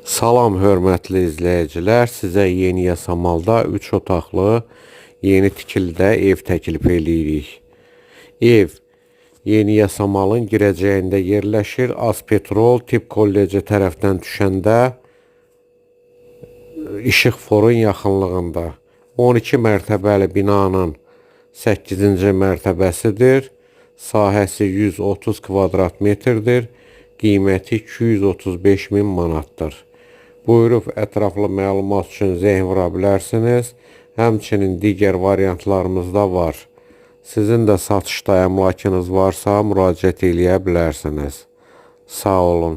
Salam hörmətli izləyicilər, sizə Yeni Yasamalda 3 otaqlı yeni tikilidə ev təklif eləyirik. Ev Yeni Yasamalın girəcəyində yerləşir. Azpetrol Tibb Kolleci tərəfdən düşəndə işıqforun yaxınlığında 12 mərtəbəli binanın 8-ci mərtəbəsidir. Sahəsi 130 kvadrat metrdir. Qiyməti 235 min manatdır. Buyurub ətraflı məlumat üçün zəng vura bilərsiniz. Həmçinin digər variantlarımız da var. Sizin də satışda əmlakınız varsa müraciət eləyə bilərsiniz. Sağ olun.